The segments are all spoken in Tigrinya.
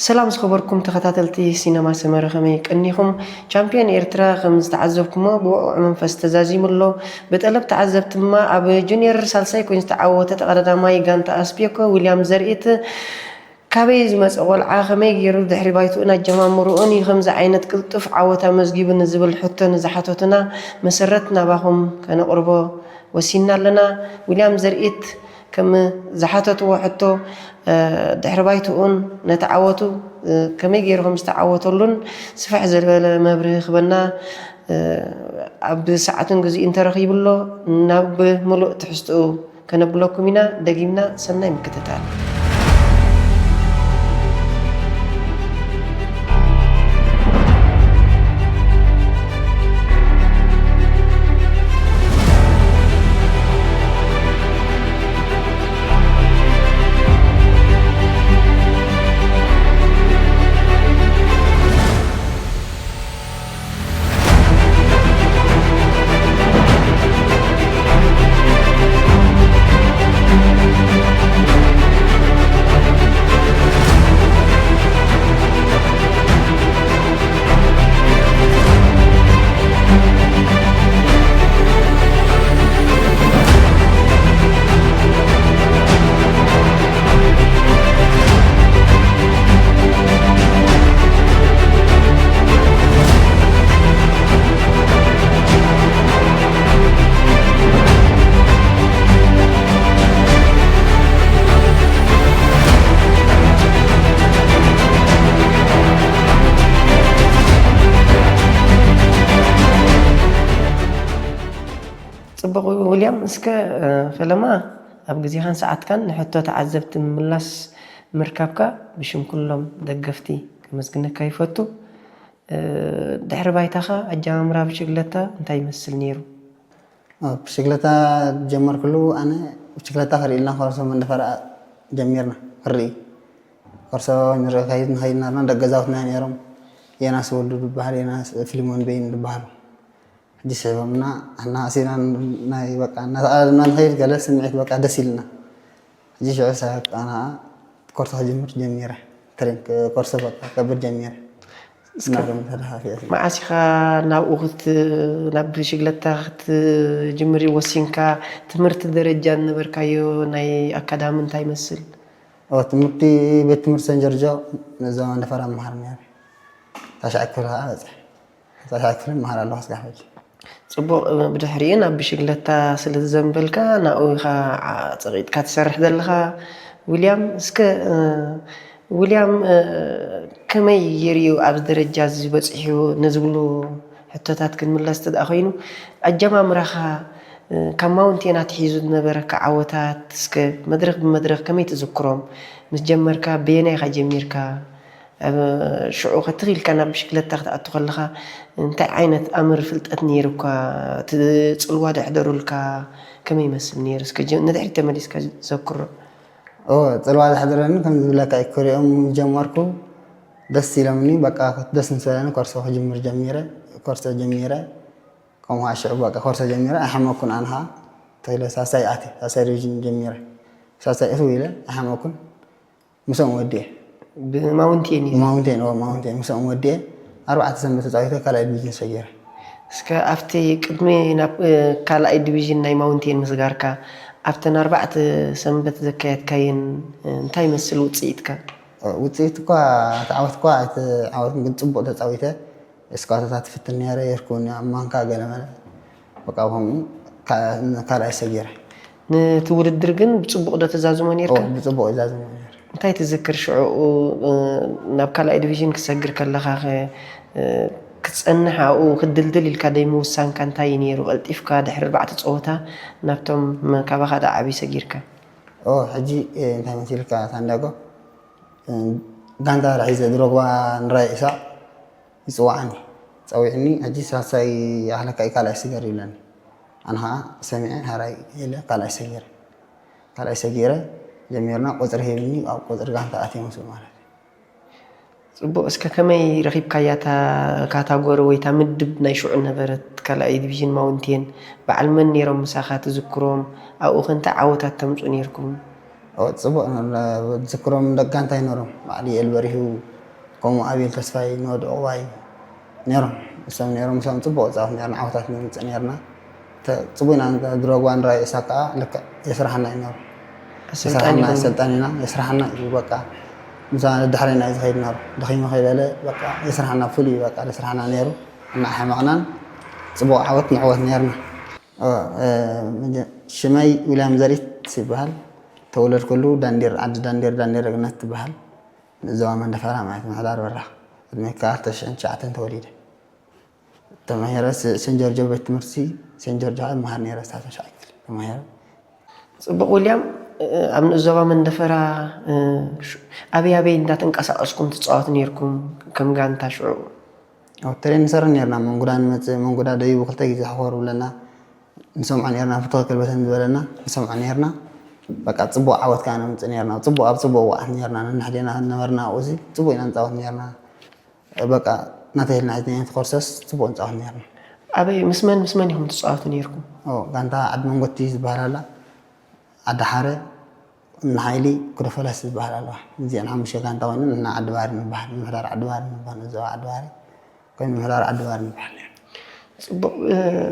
ሰላም ዝኸበርኩም ተኸታተልቲ ሲነማ ሰመረ፣ ከመይ ቀኒኹም? ቻምፒዮን ኤርትራ ከም ዝተዓዘብኩሞ ብውዕዉዕ መንፈስ ተዛዚሙ ኣሎ። ብጠለብ ተዓዘብቲ ድማ ኣብ ጁኒየር ሳልሳይ ኮይኑ ዝተዓወተ ተቐዳዳማይ ጋንታ ኣስቤኮ ዊልያም ዘርኢት ካበይ ዝመጸ ቆልዓ፣ ከመይ ገይሩ ድሕሪ ባይትኡን ኣጀማምርኡን እዩ ከምዚ ዓይነት ቅልጡፍ ዓወት ኣመዝጊቡ ንዝብል ሕቶ ንዝሓተቱና መሰረት ናባኹም ከነቕርቦ ወሲንና ኣለና። ዊልያም ዘርኢት ከም ዝሓተትዎ ሕቶ፣ እ፣ ድሕሪ ባይትኡን ነቲ ዓወቱ፣ እ፣ ከመይ ገይሩ ከም ዝተዓወተሉን ስፍሕ ዝበለ መብርሂ ክበና፣ እ፣ ኣብ ሰዓትን ግዜኡ እንተረኺቡ ኣሎ ናብ ምሉእ ትሕዝትኡ ከነብለኩም ኢና። ደጊምና ሰናይ ምክትታል። ጽቡቕ ዊልያም፣ እስከ፣ እ፣ ፈለማ ኣብ ግዜኻን ሰዓትካን ንሕቶ ተዓዘብቲ ምላስ ምርካብካ ብሽም ኩሎም ደገፍቲ ከመስግነካ ይፈቱ። እ፣ ድሕሪ ባይታኻ ኣጀማምራ ብሽግለታ እንታይ ይመስል ነይሩ? ኣብ ብሽግለታ ጀመርኩሉ ኣነ ብሽግለታ ክርኢ ኢልና ኮርሶ መንደፈራ ጀሚርና ክርኢ። ኮርሶ ንርኢ ከይድ ንኸይድ ናርና ደገ ገዛውትና ነይሮም። የናስ ወልዱ ዝበሃል፣ የናስ ፊልሞን በይን ዝበሃሉ። ሕጂ ስዒቦምና፣ ኣና ኣሲና ናይ በቃ እናተቓለድና ንኸይድ ገለ ስምዒት በቃ ደስ ኢልና። ሕጂ ሽዑ ሳቅ ኣና ኮርሶ ክጅምር ጀሚረ። ትሬን ክ-፣ ኮርሶ በቃ ከብር ጀሚረ። እስከ እናቶም ተደፋፊአ ስለ መዓስ ኢኻ ናብኡ ክት-፣ ናብ ብሽግለታ ክትጅምር ወሲንካ? ትምህርቲ ደረጃ ዝነበርካዮ ናይ ኣካዳሚ እንታይ ይመስል? ኦ፣ ትምህርቲ ቤት ትምህርቲ ሰን ጆርጆ ነዞም ነፈራ መሃር ነይረ። ታሽዓይ ክፍሊ ከዓ በፅሐ። ታሽዓይ ክፍሊ መሃር ኣለኹ እስካዕ ሕጂ። ጽቡቕ፣ ብድሕሪኡ ናብ ብሽግለታ ስለ ዝዘንበልካ ናብኡ ኢኻ ዓ-፣ ጸቒጥካ ትሰርሕ ዘለኻ። ዊልያም፣ እስከ፣ እ፣ ዊልያም፣ እ፣ ከመይ ገይሩ እዩ ኣብዚ ደረጃ እዚ በጺሑ ንዝብሉ ሕቶታት ክንምለስ እንተ ደኣ ኮይኑ፣ ኣጀማምራኻ፣ እ፣ ካብ ማውንቴን ኣትሒዙ ዝነበረካ ዓወታት እስከ መድረኽ ብመድረኽ ከመይ ትዝክሮም? ምስ ጀመርካ በየናይ ኢኻ ጀሚርካ? ኣብ ሽዑ ከትኽ ኢልካ ናብ ብሽክለታ ክትኣቱ ከለኻ እንታይ ዓይነት ኣምር ፍልጠት ነይሩካ? እቲ ጽልዋ ዶ ኣሕደሩልካ? ከመይ ይመስል ነይሩ? እስከ ጀ-፣ ንድሕሪት ተመሊስካ ዘክሮ። ኦ፣ ጽልዋ ዘሕደረኒ ከም ዝብለካ እዩ፣ ክሪኦም ጀመርኩ። ደስ ኢሎምኒ፣ በቃ ደስ ምስ በለኒ ኮርሶ ክጅምር ጀሚረ። ኮርሶ ጀሚረ። ከምኡ ከዓ ሽዑ በቃ ኮርሶ ጀሚረ። ኣይሓመኩን ኣነ ከዓ። ተይለ ሳሳይ ኣትየ፣ ሳሳይ ዲቪዥን ጀሚረ። ሳሳይ እትው ኢለ ኣይሓመኩን። ምስኦም ወዲኤ። ብማውንቴን እዩ። ማውንቴን፣ ኦ፣ ማውንቴን ምስኦም ወዲኤ። ኣርባዕተ ሰንበት ተጻዊተ ካልኣይ ዲቪዥን ሰጊረ። እስከ ኣብቲ ቅድሚ ናብ፣ እ፣ ካልኣይ ዲቪዥን ናይ ማውንቴን ምስጋርካ፣ ኣብተን ኣርባዕተ ሰንበት ዘካየድካየን፣ እ፣ እንታይ ይመስል ውጽኢትካ? እ፣ ውጽኢት እኳ፣ እቲ ዓወት እኳ ኣይተዓወትኩን፣ ግን ጽቡቕ ተጻዊተ። እስካቶታት ትፍትን ነይረ፣ የርክቡኒ ኣብ ማንካ ገለ መለ። በቃ ከምኡ ካ-፣ ካልኣይ ሰጊረ። ነቲ ውድድር ግን ብጽቡቕ ዶ ተዛዝሞ ኔርካ? ኦ፣ ብጽቡቕ ይዛዝሞ ነይረ። እንታይ ትዝክር ሽዑኡ፣ እ፣ ናብ ካልኣይ ዲቪዥን ክትሰግር ከለኻ ኸ፣ እ፣ ክትጸንሕ ኣብኡ ክትድልድል ኢልካ ደይ ምውሳንካ እንታይ እዩ ነይሩ? ቀልጢፍካ ድሕሪ ኣርባዕተ ጸወታ ናብቶም መ-፣ ካባኻ ደኣ ዓብዩ ሰጊርካ? ኦ፣ ሕጂ፣ እ፣ እንታይ መሲልካ ሳንዳጎ? እ፣ ጋንታ ራሒዘ ድሮግባ ንራይ ኢሳቕ ይጽውዓኒ። ጸዊዕኒ፣ "ሕጂ ሳልሳይ ይኣኽለካ እዩ፣ ካልኣይ ስገር" ይብለኒ። ኣነ ኸዓ ሰሚዐ፣ "ሃራይ" ኢለ ካልኣይ ሰጊረ። ካልኣይ ሰጊረ ጀሚርና፣ ቁጽሪ ሂብኒ፣ ኣብ ቁጽሪ ጋንታ ኣትየ ምስኡ ማለት እዩ። ጽቡቕ። እስከ ከመይ ረኺብካያ እታ ካታጎሪ ወይ እታ ምድብ ናይ ሽዑ ነበረት ካልኣይ ዲቪዥን ማውንቴን? በዓል መን ነይሮም ምሳኻ ትዝክሮም? ኣብኡ ኸ እንታይ ዓወታት ተምጽኡ ነይርኩም? ጽቡቅ ዝክሮም ደቂ ጋንታ ይኖሮም ባዕሊ ኤልበሪሁ ከምኡ ኣቤል ተስፋይ ንወዲ ዕቁባይ ነይሮም። እሶም ነይሮም እሶም ጽቡቅ ፃወት ነርና ዓወታት ንምፅእ ነርና። ጽቡቅ ኢና። ድሮግባ ንራይ እሳ ከዓ ልክዕ የስራሕና እዩ ነሩ። የስራሕና ኣሰልጣኒና የስራሕና እዩ በቃ። ምሳ ድሕረና እዩ ዝኸይድ ነሩ። ደኺመ ከይበለ በቃ የስራሕና ፍሉይ በቃ የስራሕና ነይሩ። እናሓመቕናን ጽቡቕ ዓወት ንዕወት ነርና። ሽመይ ዊልያም ዘሪት ይበሃል። ተወለድኩሉ ዳንዴር ዓዲ ዳንዴር ዳንዴር ደግነት ትበሃል። ንዞባ መንደፈራ ማለት ምሕዳር በራ። ዕድሜ ከዓ ኣርባዕተ ሽሕን ትሽዓተን ተወሊደ። ተማሂረ ስ- ሴንት ጆርጆ ቤት ትምህርቲ ሴንት ጆርጆ ከዓ ይመሃር ነይረ። ሳልሳይ ክፍሊ ተማሂረ። ፅቡቕ ዊልያም፣ ኣብ ንእስ ዞባ መንደፈራ ኣበይ ኣበይ እንዳተንቀሳቐስኩም ትፃወቱ ነይርኩም? ከም ጋንታ ሽዑ ኣብ ትሬን ንሰርሕ ነርና። መንጉዳ ንመፅእ መንጉዳ ደይቡ ክልተ ግዜ ሕኮር ብለና ንሰምዖ ነርና። ፍቶ ክልበተን ዝበለና ንሰምዖ ነርና። በቃ ፅቡቅ ዓወት ከዓ ነምፅእ ነርና። ፅቡቅ ኣብ ፅቡቅ ወዓት ነርና። ነናሕዴና ነበርና። ኣብዚ ፅቡቅ ኢና ንፃወት ነርና። በቃ እናተሄልና ኣይትነየን ትኮርሰስ ፅቡቅ ንፃወት ነርና። ኣበይ ምስ መን ምስ መን ኢኹም ትፃወቱ ነይርኩም? ኦ፣ ጋንታ ዓዲ መንጎቲ ዝበሃል ኣላ፣ ዓዲ ሓረ፣ እምኒ ሓይሊ፣ ኩደፈለስ ዝበሃል ኣለዋ። እዚአን ሓሙሽተ ጋንታ ኮይኑ ንሕና ዓዲ ባሪ ንበሃል፣ ምምሕዳር ዓዲ ባሪ ንበሃል፣ ንዞባ ዓዲ ባሪ ኮይኑ ምምሕዳር ዓዲ ባሪ ንበሃል ነርና። ፅቡቅ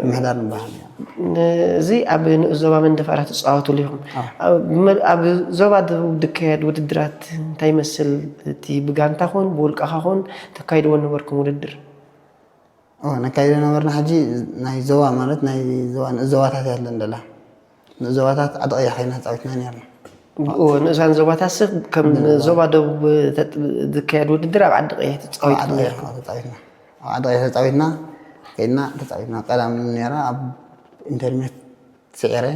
ምምሕዳር ንበሃል ነርና። እዚ ኣብ ንኡስ ዞባ መንደፈራ ትፃወትሉ ኢኹም። ኣብ ዞባ ደቡብ ዝካየድ ውድድራት እንታይ ይመስል? እቲ ብጋንታ ኹን ብውልቅኻ ኹን ተካይድዎ ነበርኩም ውድድር? ነካይዶ ነበርና። ሕጂ ናይ ዞባ ማለት ናይ ዞባ ንኡስ ዞባታት እያ ትለን ዘላ። ንኡስ ዞባታት ዓዲ ቀይሕ ከይና ተፃዊትና ነርና። ንኡሳን ዞባታት ስ ከም ዞባ ደቡብ ዝካየድ ውድድር ኣብ ዓዲ ቀይሕ ትፃወት ተፃዊትና። ኣብ ዓዲ ቀይሕ ተፃዊትና ከይድና ተፃዊትና። ቀዳም ነራ ኣብ ኢንተርሜት ስዒረ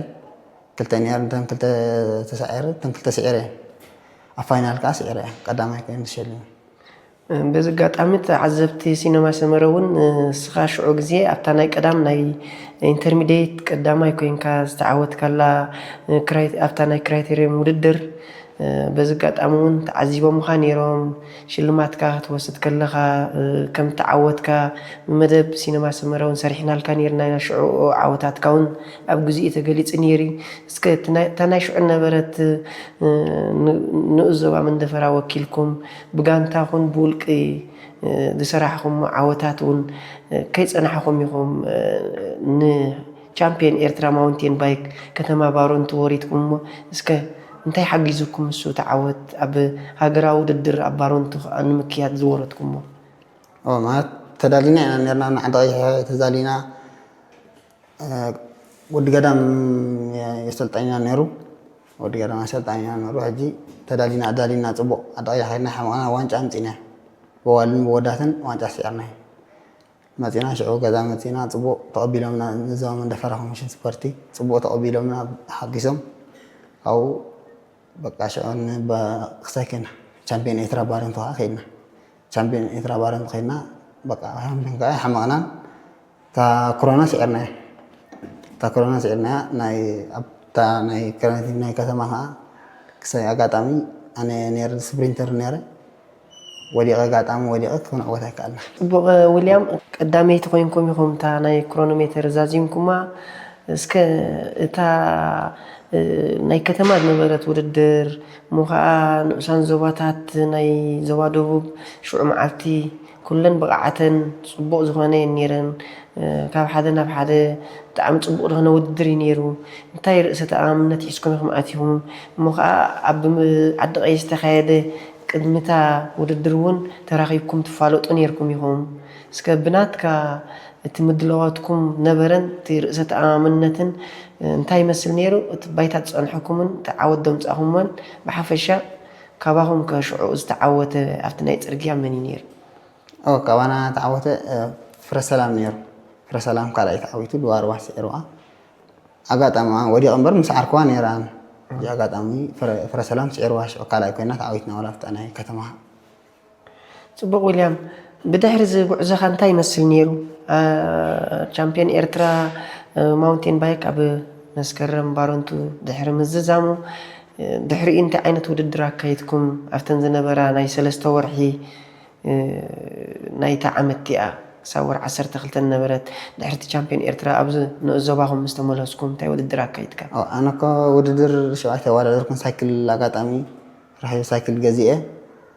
ክልተ ነይረን፣ እተን ክልተ ተሳዒረ፣ እተን ክልተ ስዒረ እየን። ኣብ ፋይናል ከዓ ስዒረ እየ፣ ቀዳማይ ኮይኑ ተሸሊመ። በዚ ኣጋጣሚ ተዓዘብቲ ሲነማ ሰመረ እውን ንስኻ ሽዑ ግዜ ኣብታ ናይ ቀዳም ናይ ኢንተርሚድየት ቀዳማይ ኮይንካ ዝተዓወትካላ ኣብታ ናይ ክራይቴርየም ውድድር በዚ ኣጋጣሚ እውን ተዓዚቦምኻ ነይሮም። ሽልማትካ ክትወስድ ከለኻ ከም ተዓወትካ ብመደብ ሲነማ ሰመረ እውን ሰሪሕናልካ ነይርና ኢና። ሽዑ ዓወታትካ እውን ኣብ ግዚኡ ተገሊጹ ነይሩ እዩ። እስከ እታ ናይ ሽዑ ነበረት ንኡስ ዞባ መንደፈራ ወኪልኩም ብጋንታ ኹን ብውልቂ ዝሰራሕኹሞ ዓወታት እውን ከይጸናሕኹም ኢኹም ንቻምፒየን ኤርትራ ማውንቴን ባይክ ከተማ ባረንቱ ወሪድኩም እሞ እስከ እንታይ ሓጊዙኩም እሱ እቲ ዓወት ኣብ ሃገራዊ ውድድር ኣብ ባረንቱ ከኣ ንምክያድ ዝወረድኩሞ? ማለት ተዳሊና ኢና ነርና ንዓዲ ቀይሕ ተዛሊና ወዲ ገዳም የሰልጠኛ ነሩ። ወዲ ገዳም ኣሰልጣኛ ነሩ። ሕጂ ተዳሊና ኣዳሊና ጽቡቅ ኣዳቂያ ከይድና ሓመቕና ዋንጫ ኣምጺና። ብዋልን ብወዳትን ዋንጫ ስዒርና። መጺና ሽዑ ገዛ መጺና ጽቡቅ ተቐቢሎምና ንዞባ መንደፈራ ኮሚሽን ስፖርቲ ጽቡቅ ተቐቢሎምና ሓጊሶም። ካብኡ በቃ ሽዑ ንባ ክሳይ ከይና ቻምፒዮን ኤርትራ ባረንቱ ከዓ ከይድና። ቻምፒዮን ኤርትራ ባረንቱ ከይድና በቃ ሻምፒዮን ከዓ ሓመቕናን እታ ክሮና ስዒርናያ። እታ ክሮና ስዒርናያ ናይ ኣብታ ናይ ክረምቲ ናይ ከተማ ከዓ ክሳይ ኣጋጣሚ ኣነ ነይረ ስፕሪንተር ነይረ ወዲቐ ኣጋጣሚ ወዲቐ ክንዕወት ኣይከኣልና። ፅቡቕ ዊልያም ቀዳመይቲ ኮይንኩም ኢኹም እታ ናይ ክሮኖሜተር ዛዚምኩማ እስከ እታ ናይ ከተማ ዝነበረት ውድድር እሞ ከዓ ንኡሳን ዞባታት ናይ ዞባ ደቡብ ሽዑ መዓልቲ ኩለን ብቕዓተን ፅቡቕ ዝኾነ እየን ነይረን። ካብ ሓደ ናብ ሓደ ብጣዕሚ ፅቡቕ ዝኾነ ውድድር እዩ ነይሩ። እንታይ ርእሰ ተኣማምነት ሒዝኩም ኢኹም ኣቲኹም? እሞ ከዓ ኣብ ዓዲ ቀይሕ ዝተኻየደ ቅድሚ እታ ውድድር እውን ተራኺብኩም ትፋለጡ ነይርኩም ኢኹም። እስከ ብናትካ እቲ ምድላዋትኩም ነበረን እቲ ርእሰ ተኣማምነትን እንታይ ይመስል ነይሩ? እቲ ባይታ ዝፀንሐኩምን እቲ ዓወት ዘምፃእኩሞን ብሓፈሻ ካባኹም ከ ሽዑ ዝተዓወተ ኣብቲ ናይ ፅርግያ መን እዩ ነይሩ? ካባና ተዓወተ ፍረሰላም ነይሩ። ፍረሰላም ካልኣይ ተዓዊቱ ድዋርዋ ስዒርዋ። ኣጋጣሚ ወዲቐ እምበር ምስ ዓርክዋ ነይራ። ኣጋጣሚ ፍረሰላም ስዒርዋ ሽዑ ካልኣይ ኮይና ተዓዊትና ዋላ ኣብታ ናይ ከተማ። ፅቡቕ ዊልያም፣ ብድሕሪ እዚ ጉዕዞኻ እንታይ ይመስል ነይሩ? ቻምፒዮን ኤርትራ ማውንቴን ባይክ ኣብ መስከረም ባረንቱ ድሕሪ ምዝዛሙ ድሕሪኡ እንታይ ዓይነት ውድድር ኣካይድኩም? ኣብተን ዝነበራ ናይ ሰለስተ ወርሒ ናይታ ዓመት እቲኣ ክሳብ ወር ዓሰርተ ክልተ ነበረት። ድሕርቲ ቻምፒዮን ኤርትራ ኣብዚ ንኡስ ዞባኹም ምስ ተመለስኩም እንታይ ውድድር ኣካይድካ? ኣነ እኮ ውድድር ሸውዓተ ኣወዳደርኩን ሳይክል ኣጋጣሚ ረኺቡ ሳይክል ገዚኤ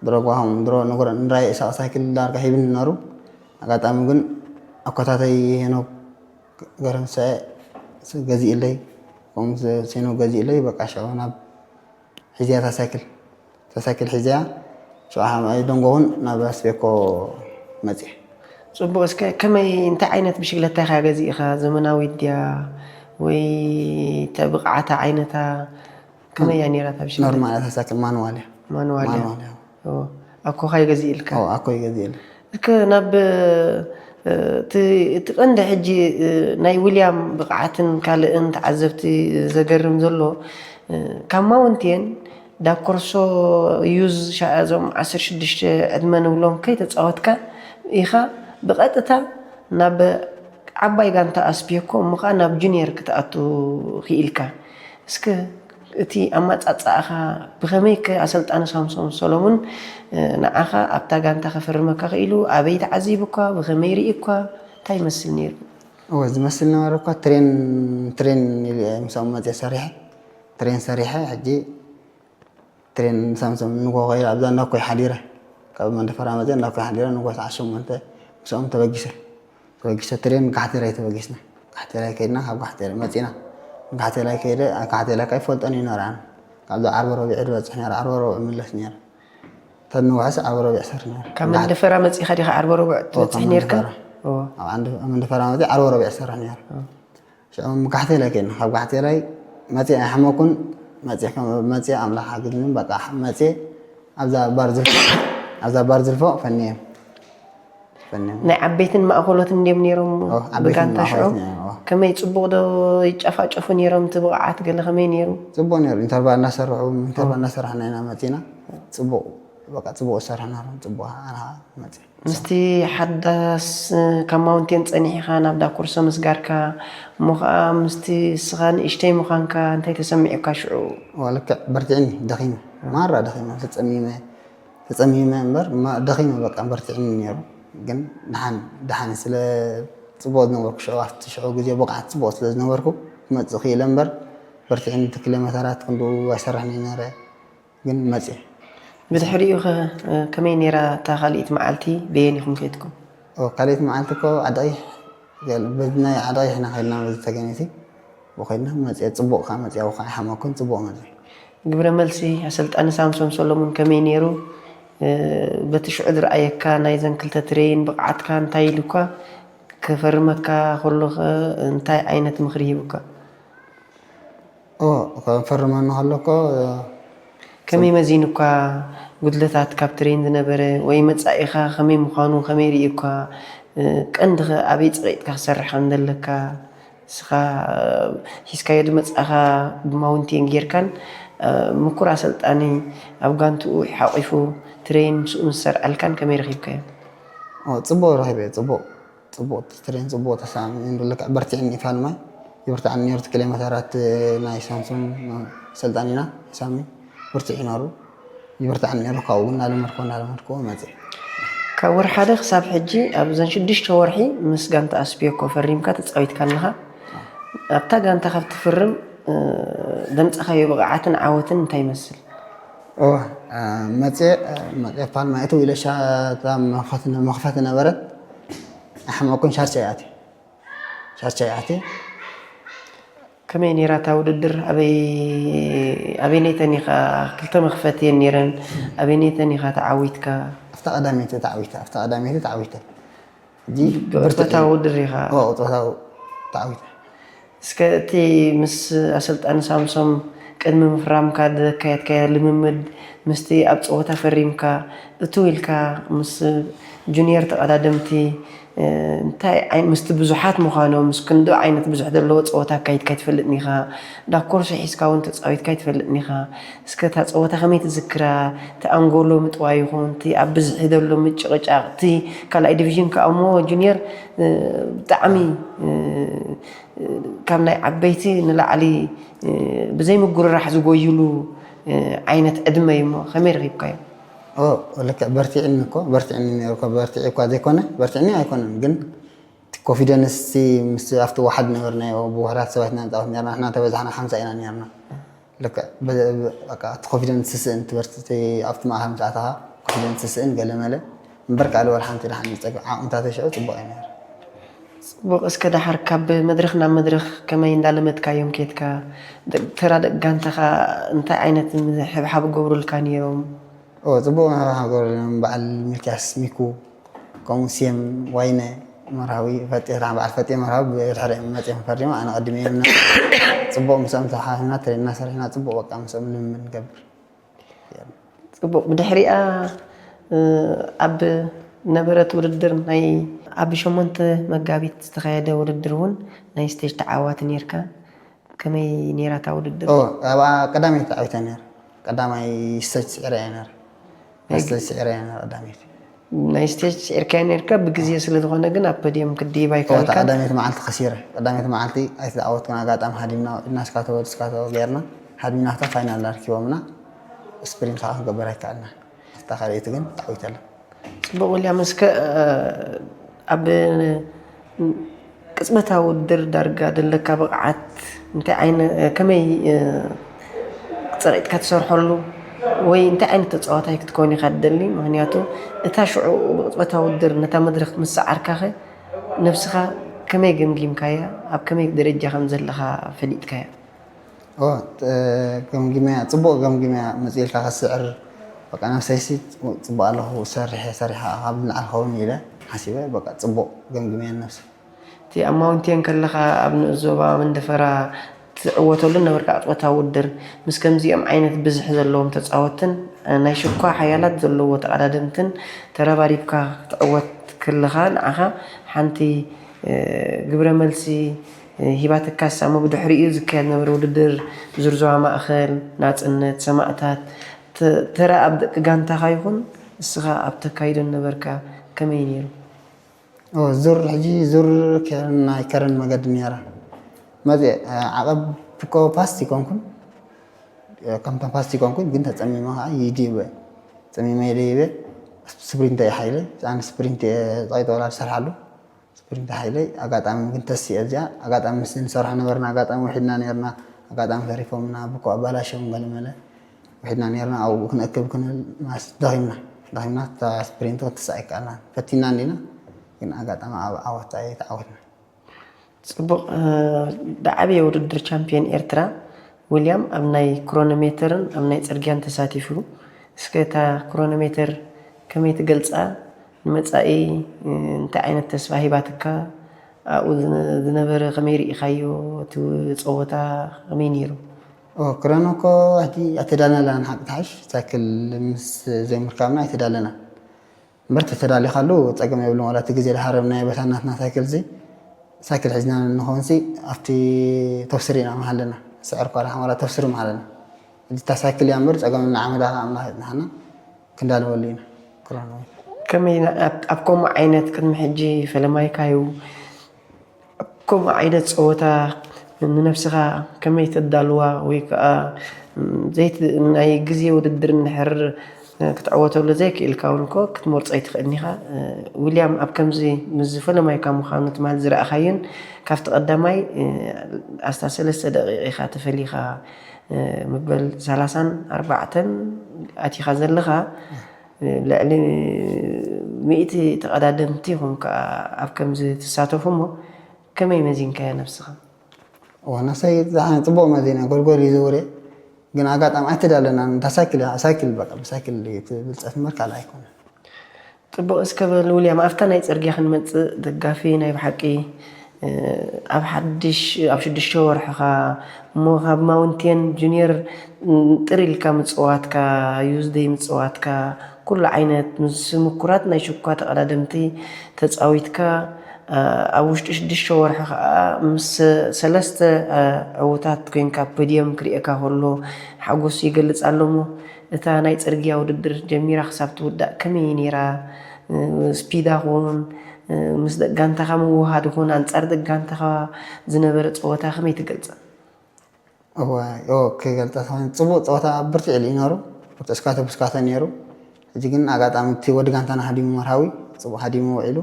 ድሮ ጓኹም ድሮ ንጉረ ንራይ እሳቕ ሳይክል ዳርጋ ሂብኒ ነሩ ኣጋጣሚ ግን ኣኮታተይ ሄኖክ ገረምሰ ገዚእለይ ከምኡ ሴኖ ገዚእለይ በቃ ሸዑ ናብ ሒዝያ እታ ሳይክል እታ ሳይክል ሒዝያ ሸዑ ሓማይ ደንጎ እውን ናብ ኣስቤኮ መፅየ። ፅቡቅ። እስከ ከመይ እንታይ ዓይነት ብሽግለታ ኢኻ ገዚእኻ? ዘመናዊት ድያ ወይ ተብቕዓታ ዓይነታ ከመይ እያ ነይራ እታ ብሽግለታ? ኖርማል እታ ሳይክል ማንዋል እያ። ማንዋል እያ። ማንዋል እያ። ኦ፣ ኣኮኻ ይገዝእልካ? ኣኮ ይገዝእልካ። እስከ ናብ እቲ ቀንዲ ሕጂ ናይ ዊልያም ብቕዓትን ካልእን ተዓዘብቲ ዘገርም ዘሎ ካብ ማውንቴን ዳብ ኮርሶ ዩዝ እዞም ዓሰርተ ሽዱሽተ ዕድመ ንብሎም ከይተፃወትካ ኢኻ ብቐጥታ ናብ ዓባይ ጋንታ ኣስፒዮኮ እሞ ከዓ ናብ ጁኒየር ክትኣቱ ክኢልካ። እስከ እቲ ኣመፃፅኣኻ ብኸመይ ከ ኣሰልጣኒ ሳምሶም ሰሎሙን ንዓኻ ኣብታ ጋንታ ከፈርመካ ክኢሉ ኣበይ ተዓዚቡካ ብኸመይ ርኢኳ እንታይ ይመስል ነይሩ? እወ ዝመስል ነበረ እኳ ትሬን ትሬን ኢሉ እየ ምሳኦም መፅየ ሰሪሐ ትሬን ሰሪሐ ሕጂ ትሬን ሳምሶም ንጎ ከይደ ኣብዛ እንዳኮይ ሓዲረ ካብ መንደፈራ መፅየ እንዳኮይ ሓዲረ ንጎ ሰዓት ሸሞንተ ምስኦም ተበጊሰ ተበጊሰ ትሬን ጋሕቴራይ ተበጊስና ጋሕቴራይ ከይድና ካብ ጋሕቴራይ መፂና ጋሕቴራይ ከይደ ጋሕቴራይ ካይፈልጦን ይኖራን ካብዚ ዓርበ ረቢዕ ዝበፅሕ ነረ ዓርበ ረቢዕ ምለስ ነረ ተንውሐስ ዓርበ ረቢዕ ሰር ነረ ካብ መንደፈራ መፂኻ ዲኻ ዓርበ ረቡዕ ትበፅሕ ነርካ? ኣብ መንደፈራ መፂ ዓርበ ረቢዕ ሰር ነረ ሽዑ ጋሕቴራይ ከይድና ካብ ጋሕቴራይ መፂ ኣይሓመኩን መፂ መፂ ኣምላኽ ሓግዝኒ በቃ መፂ ኣብዛ ባር ዝልፎ ኣብዛ ባር ዝልፎ ፈንየ ፈንየ ናይ ዓበይትን ማእኸሎትን እንዲዮም ነይሮም ዓበይትን ብጋንታ ሽዑ ማእኸሎትን እዮም፣ እዎ። ከመይ ፅቡቕ ዶ ይጫፋጨፉ ነይሮም እቲ ብቕዓት ገለ ከመይ ነይሩ? ፅቡቕ ነይሩ ኢንተርቫል እናሰርሑ ኢንተርቫል እናሰራሕና ኢና መፂና ፅቡቕ በቃ ፅቡቕ ዝሰርሕ ነሩ ፅቡቕ ኣና መፂ ምስቲ ሓዳስ ካብ ማውንቴን ፀኒሕኻ ናብ ዳኮርሶ ምስጋርካ እሞ ከዓ ምስቲ እስኻ ንእሽተይ ምዃንካ እንታይ ተሰሚዑካ ሽዑ? ልክዕ በርቲዕኒ ደኺመ ማራ ደኺመ ተፀሚመ ተፀሚመ እምበር ደኺመ በቃ በርቲዕኒ ነይሩ ግን ደሓን ደሓን ስለ ፅቡቅ ዝነበርኩ ሽዑ ኣብቲ ሽዑ ግዜ ብቕዓት ፅቡቅ ስለ ዝነበርኩ ክመፅእ ክኢለ እምበር በርቲዕኒ እቲ ኪሎ ሜተራት ክንዱ ኣይሰርሕን ነረ ግን መፅየ ብድሕሪኡ ከ ከመይ ነይራ እታ ካልኢት መዓልቲ በየን ኢኹም ከይድኩም? ካልኢት መዓልቲ እኮ ዓዲ ቀይሕ በዚ ናይ ዓዲ ቀይሕ ኢና ከድና በዚ ተገኒቲ ብኸድና መፅየ ፅቡቅ ከዓ መፅያ ከዓ ይሓመኩን ፅቡቅ መፅየ ግብረ መልሲ ኣሰልጣኒ ሳምሶም ሰሎሙን ከመይ ነይሩ? በቲ ሽዑ ዝረኣየካ ናይዘን ክልተ ትሬይን ብቕዓትካ እንታይ ኢሉካ? ክፈርመካ ከሎ ከ እንታይ ዓይነት ምኽሪ ሂቡካ? ኦ፣ ክፈርመኒ ከሎ እኮ ከመይ መዚኑካ? ጉድለታት ካብ ትሬን ዝነበረ ወይ መጻኢኻ ከመይ ምዃኑ ከመይ ርእዩካ? ቀንዲ ከ ኣበይ ጸቒጥካ ክሰርሕ ከም ዘለካ? እስኻ ሒዝካዮ ዝመጻኻ ብማውንቴን ጌርካን ምኩር ኣሰልጣኒ ኣብ ጋንትኡ ሓቒፉ ትሬን ምስኡ ምስ ሰርዐልካን ከመይ ረኺብካዮ? ጽቡቕ ረኺበ ጽቡቕ ጽቡቕ ትሬን ጽቡቕ ተሳሚ ልክዕ በርቲዕኒ ፋልማይ ይብርትዓኒ ነሩ ትክለ መታራት ናይ ሳምሶም ሰልጣኒና ሳሚ ብርትዕ ይነሩ ይብርትዓኒ ነሩ ካብኡ እናለመድኮ እናለመድኮ መፅእ ካብ ወርሒ ሓደ ክሳብ ሕጂ ኣብዘን ሽዱሽተ ወርሒ ምስ ጋንታ ኣስፒዮኮ ፈሪምካ ተፃዊትካ ኣለኻ ኣብታ ጋንታ ካብ ትፍርም ደምፅኻዮ ብቕዓትን ዓወትን እንታይ ይመስል መፅእ መፅእ ፋልማ እቲ ኢለ ሻታ መኽፈት ነበረት ኣሕመቁን ሻርቻ ይኣት ሻርቻ ይኣት ከመይ ነይራ እታ ውድድር ኣበይ ኣበይ ነይተን ኢኻ ክልተ መኽፈት እየን ነይረን ኣበይ ነይተን ኢኻ ተዓዊትካ ኣብታ ቀዳመይቲ ተዓዊተ ኣብታ ቀዳመይቲ ተዓዊተ ብቕፅበታዊ ውድድር ኢኻ ብቕፅበታዊ ተዓዊተ እስከ እቲ ምስ ኣሰልጣኒ ሳምሶም ቅድሚ ምፍራምካ ዘካየድካዮ ልምምድ ምስቲ ኣብ ፀወታ ፈሪምካ እትው ኢልካ ምስ ጁኒየር ተቐዳደምቲ እንታይ ምስቲ ብዙሓት ምዃኖም ምስ ክንዶ ዓይነት ብዙሕ ዘለዎ ፀወታ ኣካይድካ ኣይትፈልጥን ኢኻ ዳኮርሶ ሒዝካ እውን ተፃዊትካ ኣይትፈልጥን ኢኻ እስከ እታ ፀወታ ከመይ ትዝክራ እቲ ኣንጎሎ ምጥዋይ ይኹን እቲ ኣብ ብዝሒ ዘሎ ምጭቕጫቕ እቲ ካልኣይ ዲቪዥን ከዓ እሞ ጁኒየር ብጣዕሚ ካብ ናይ ዓበይቲ ንላዕሊ ብዘይ ምጉርራሕ ዝጎይሉ ዓይነት ዕድመ እዩ እሞ ከመይ ረኺብካዮ? ኦ ልክዕ በርቲዕኒ እኮ በርቲዕኒ ነይሩ እኮ በርቲዕ እኳ ዘይኮነ በርቲዕኒ ኣይኮነን ግን ኮንፊደንስ ምስ ኣብቲ ዋሓድ ነበርናዮ ብውሕዳት ሰባት ኢና ንፃወት ነርና ንሕና ተበዛሕና ሓምሳ ኢና ነርና ልክዕ እቲ ኮንፊደንስ ስስእን ትምህርቲ ኣብቲ ማእኸል ምስ ኣተኻ ኮንፊደንስ ስስእን ገለ መለ እምበር ካልእ ወላ ሓንቲ ደሓን ዝፀግብ ዓቕምታት ሽዑ ፅቡቕ እዩ ነይሩ። ፅቡቕ እስከ ደሓር ካብ መድረኽ ናብ መድረኽ ከመይ እንዳለመድካዮም ኬድካ ተራ ደቂ ጋንታኻ እንታይ ዓይነት ምሕብሓብ ገብሩልካ ነይሮም? ኦ ፅቡቕ ምሕብሓብ ገብሩልዮም በዓል ሚልክያስ ሚኩ ከምኡ ስየም ዋይነ መርሃዊ ፈጢራ በዓል ፈጢ መርሃዊ ብድሕሪኦም መፂኦም ፈሪሙ ኣነ ቀዲመ እዮም ነበር ፅቡቕ ምስኦም ተሓሂና ትሬና ሰሪሕና ፅቡቕ በቃ ምስኦም ልምምድ ንገብር። ፅቡቕ ብድሕሪኣ ኣብ ነበረት ውድድር ናይ ኣብ ሸሞንተ መጋቢት ዝተኻየደ ውድድር እውን ናይ ስቴጅ ተዓዋቲ ነርካ። ከመይ ነይራ እታ ውድድር? ኦ ኣብኣ ቀዳመይቲ ተዓዊተ ነር ቀዳማይ ስቴጅ ስዒረ እየ ነር ናይ ስቴጅ ስዒረ እየ ነር ቀዳመይቲ ናይ ስቴጅ ስዒርካዮ ነርካ ብግዜ ስለ ዝኾነ ግን ኣብ ፖድየም ክድይብ ኦ እታ ኣይከኣልካን። ቀዳመይቲ መዓልቲ ከሲረ ቀዳመይቲ መዓልቲ ኣይተዓወትኩን ኣጋጣሚ ሃዲምና ውዒድና ስካተወ ስካተወ ገይርና ሃዲምና ኣብታ ፋይናል ኣርኪቦምና ስፕሪንት ከዓ ክገብር ኣይከኣልና ኣብታ ካልኣይቲ ግን ተዓዊተ ኣለ። ፅቡቕ ዊልያም እስከ ኣብ ቅፅበታዊ ውድድር ዳርጋ ደለካ ብቕዓት እንታይ ዓይነት ከመይ ፅሬትካ ትሰርሐሉ ወይ እንታይ ዓይነት ተፃዋታይ ክትከውን ኢኻ ትደሊ? ምክንያቱ እታ ሽዑ ብቅፅበታዊ ውድድር ነታ መድረክ ምስ ሰዓርካኸ ነብስኻ ከመይ ገምጊምካያ? ኣብ ከመይ ደረጃ ከም ዘለኻ ፈሊጥካያ? ኦ ገምጊመያ ፅቡቅ ገምጊመያ መፅእ ኢልካ ክትስዕር በቃ ነብሰይሲ ፅቡቅ ኣለኹ ሰሪሐ ሰሪሓ ካብ ንላዕሊ ኸውን ኢለ ሓሲበ በቃ ፅቡቅ ገምጊመያ ነብሰይ። እቲ ኣብ ማውንቴን ከለኻ ኣብ ንኡስ ዞባ መንደፈራ ትዕወተሉ ነበርካ ጾታዊ ውድድር ምስ ከምዚኦም ዓይነት ብዝሒ ዘለዎም ተጻወትትን ናይ ሽኳ ሓያላት ዘለዎ ተቐዳደምትን ተረባሪብካ ክትዕወት ከለኻ ንዓኻ ሓንቲ ግብረ መልሲ ሂባትካስ እሞ ብድሕሪኡ ዝካየድ ዝነበረ ውድድር ዙር ዞባ ማእኸል፣ ናጽነት፣ ሰማእታት ተራ ኣብ ደቂ ጋንታኻ ይኹን እስኻ ኣብ ተካይዶ ነበርካ ከመይ ነይሩ? ዙር ሕጂ ዙር ናይ ከረን መገዲ ነይራ መፅእ ዓቐብ እኮ ፓስት ይኮንኩን ከምቶም ፓስት ይኮንኩን ግን ተፀሚመ ከዓ ይድይበ ፀሚመ ይደይበ ስፕሪንት እየ ሓይለ ኣነ ስፕሪንት እየ ጠቂጠ ወላ ዝሰርሓሉ ስፕሪንት ሓይለይ ኣጋጣሚ ግን ተስእ እዚኣ ኣጋጣሚ ምስ ንሰርሖ ነበርና ኣጋጣሚ ውሒድና ነርና ኣጋጣሚ ተሪፎምና ብኮ ኣባላሽዮም ገለመለ ውሒድና ነርና ኣብኡ ክንእክብ ክንብል ማስ ደኺምና ደኺምና እታ ስፕሪንት ክትስእ ኣይከኣልናን ፈቲና እንዲና ግን ኣጋጣሚ ኣብ ዓወት ኣይተዓወትና። ፅቡቕ ዝዓበየ ውድድር ቻምፒዮን ኤርትራ ዊልያም ኣብ ናይ ክሮኖሜተርን ኣብ ናይ ፅርግያን ተሳቲፉ። እስከ እታ ክሮኖሜተር ከመይ ትገልፃ? ንመፃኢ እንታይ ዓይነት ተስፋ ሂባትካ? ኣብኡ ዝነበረ ከመይ ርኢኻዮ? እቲ ፀወታ ከመይ ነይሩ? ክሮኖ እኮ ሕጂ ኣይተዳለናን ሓቂ ትሓሽ ሳይክል ምስ ዘይምርካብና ኣይተዳለናን እምበር ተተዳሊኻሉ ፀገም የብሉን ዋላ እቲ ግዜ ዝሃረብናዮ በታ ናትና ሳይክል ዚ ሳይክል ሒዝና ንኸውን ሲ ኣብቲ ቶፕ ስሪ ኢና መሃለና ስዕር እኳ ደሓን ዋላ ቶፕ ስሪ መሃለና ሕጂ እታ ሳይክል እያ እምበር ፀገም እናዓመታ ኣምላኽ የፅንሓና ክንዳለወሉ ኢና ክረኑ ከመይ ኣብ ከምኡ ዓይነት ቅድሚ ሕጂ ፈለማይካዩ ኣብ ከምኡ ዓይነት ፀወታ ንነብስኻ ከመይ ተዳልዋ ወይ ከዓ ናይ ግዜ ውድድር እንድሕር ክትዕወተሉ ዘይክእልካ እውን እኮ ክትመርፆ ኣይትኽእልን ኢኻ። ዊልያም ኣብ ከምዚ ምስ ዝፈለማይካ ምዃኑ ትማል ዝረእኻዮን ካብቲ ቀዳማይ ኣስታ ሰለስተ ደቂቕ ኢኻ ተፈሊኻ ምበል ሰላሳን ኣርባዕተን ኣቲኻ ዘለኻ ልዕሊ ሚእቲ ተቐዳደምቲ ኢኹም ከዓ ኣብ ከምዚ ትሳተፉ እሞ ከመይ መዚንካያ ነብስኻ? እዋ ነብሰይ ዝሓነ ፅቡቕ መዚነ ጎልጎል ይዝውር እየ ግን ኣጋጣሚ ኣይተዳለናን እታ ሳይክል እያ ሳይክል በቃ ብሳይክል እዩ እቲ ብልፀት እምበር ካልእ ኣይኮነን። ፅቡቕ እስከ በል ውልያም ኣብታ ናይ ፅርግያ ክንመፅእ ደጋፊ ናይ ብሓቂ ኣብ ሓድሽ ኣብ ሽዱሽተ ወርሕኻ እሞ ካብ ማውንቴን ጁኒየር ጥር ኢልካ ምፅዋትካ ዩዝደይ ምፅዋትካ ኩሉ ዓይነት ምስ ምኩራት ናይ ሽኳ ተቐዳደምቲ ተፃዊትካ ኣብ ውሽጢ ሽዱሽተ ወርሒ ከዓ ምስ ሰለስተ ዕዉታት ኮይንካ ፖድየም ክርእየካ ከሎ ሓጎስ ይገልፅ ኣሎ እሞ እታ ናይ ፅርግያ ውድድር ጀሚራ ክሳብ ትውዳእ ከመይ ነይራ? ስፒዳ ኹን ምስ ደቂ ጋንታኻ ምውህሃድ ኹን ኣንፃር ደቂ ጋንታኻ ዝነበረ ፀወታ ከመይ ትገልፃ? እወ ክገልፀ ተኾይኑ ፅቡቕ ፀወታ ብርትዕ ኢሉ እዩ ነሩ ብርትዕ ስካተ ብስካተ ነይሩ ሕጂ ግን ኣጋጣሚ እቲ ወዲ ጋንታና ሃዲሙ፣ መርሃዊ ጽቡቕ ሃዲሙ ውዒሉ፣